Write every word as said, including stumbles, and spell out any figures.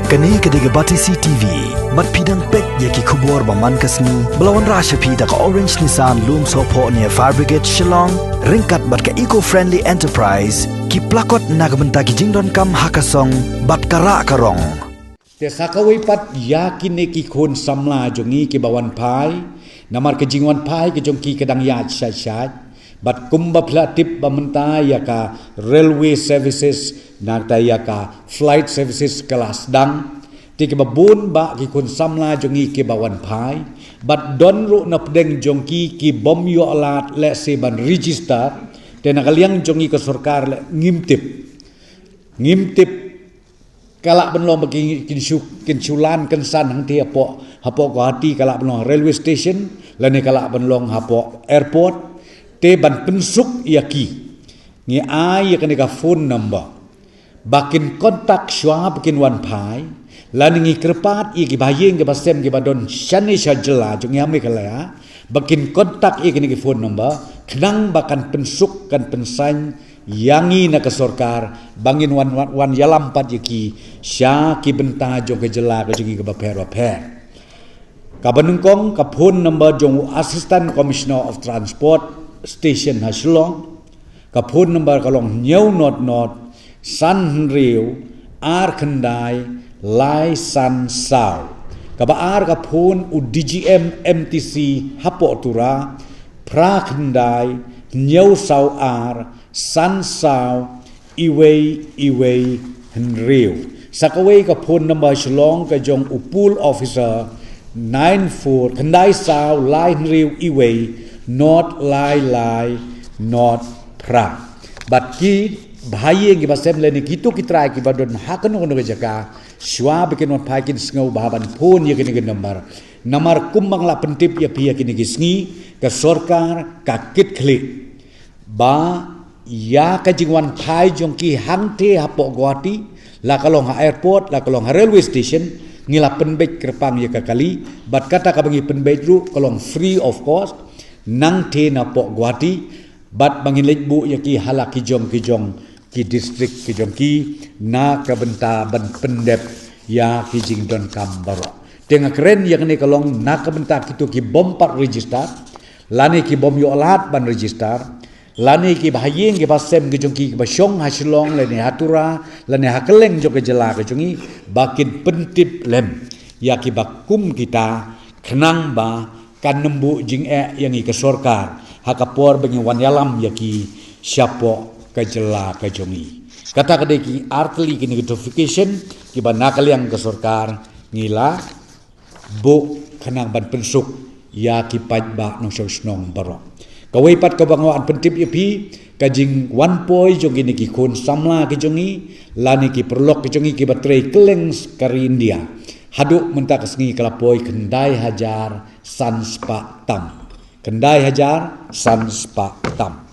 Kane ka dei ka Batesi T V. Bad phi dang peit ïa ki khubor ba man ka sngi ba la wanrah sha phi da ka Orange Nissan Lumsohphoh near Fire Brigade Shillong, ryngkat bad ka Eco Friendly Enterprise, ki plakot na ka bynta ki jingdonkam ha ka song bad ka rah ka rong. Te sa kawei pat ïa kine ki khun samla jong ngi kiba wan phai, namar ka jingwan phai ka jong ki ka dang ïaid shai shai. Bad kumba phi la tip ba mynta ïa ka railway services, nangta ïa ka flight services ka la sdang. Te kiba bun bah ki khun samla jong ngi kiba wan phai, bad don ruh na pdeng jong ki ki bym ïoh lad lehse ban register. Te na ka liang jong ngi ka sorkar leh ngim tip. Ngim tip ka lah ban long ba kin, kin shu, kin shu lan kynsan hangtei hapoh, hapoh Guwahati, ka lah ban long railway station, lane ka lah ban long hapoh airport. Te ban pynsuk ïa ki, ngi ai ïa kane ka phone number ba kin contact shuwa ba kin wan phai, lane ngi kyrpad ïa ki bahaïing ki basem kiba don shane sha jylla jong ngi ha Meghalaya ba kin contact ïa kane ka phone number, khnang ba kan pynsuk, kan pynsaiñ ïa ngi na ka sorkar ba ngin wan, wan, wan ïalam pat ïa ki sha ki bynta jong ka jylla ka jong ngi kaba pher bapher. Kaba nyngkong ka phone number jong u Assistant Commissioner of Transport Station ha Shillong, ka phone number ka long hynñiew not not san hynriew ar khyndai lai san saw. Kaba ar ka phone u D G M M T C hapoh Tura, phra khyndai hynñiew saw ar san saw iwei iwei hynriew. Sa kawei ka phone number Shillong ka jong u pool officer, nine four, khyndai saw lai hynriew iwei, not lai lai, not phra. Bad ki bahaïing ki basem lane kito ki trai kiba don ha kano kano ka jaka, shuwa ba kin wan phai kin sngew ba hap ban phone ïa kine ki number. Namar kumba nga la pyntip ïa phi ha kine ki sngi, ka sorkar ka kitkhlieh ba ïa ka jingwan phai jong ki hangtei hapoh Guwahati, la ka long ha airport, la ka long ha railway station, ngi la pynbeit kyrpang ïa ka kali, bad kata kaba ngi pynbeit ruh ka long free of cost, nangtei napoh Guwahati, bad ba ngin leit buh ïa ki ha la ki jong ki jong ki district ki jong ki, na ka bynta ban pyndep ïa ki jingdonkam baroh. Te nga kren ïa kane ka long na ka bynta kito ki bym pat register, lane ki bym ïoh lad ban register, lane ki bahaïing ki basem ki jong ki kiba shong ha Shillong lane ha Tura lane ha kylleng jong ka jylla ka jong ngi, ba kin pyntip lem ïa kiba kum kita, khnang ba kan nym buh jingeh ïa ngi ka sorkar ha ka por ba ngi wan ïalam ïa ki shapoh ka jylla ka jong ngi. Kata ka dei ki artylli ki notification kiba na ka liang ka sorkar ngi la buh khnang ban pynsuk ïa ki paidbah nongshong shnong baroh. Kawei pat kaba nga wan pyntip ïa phi, ka jingwan poi jong kine ki khun samla ki jong ngi lane ki paralok ki jong ngi kiba trei kylleng ka ri India, haduh mynta ka sngi ka la poi khyndai hajar san spah tam. Khyndai hajar san spah tam.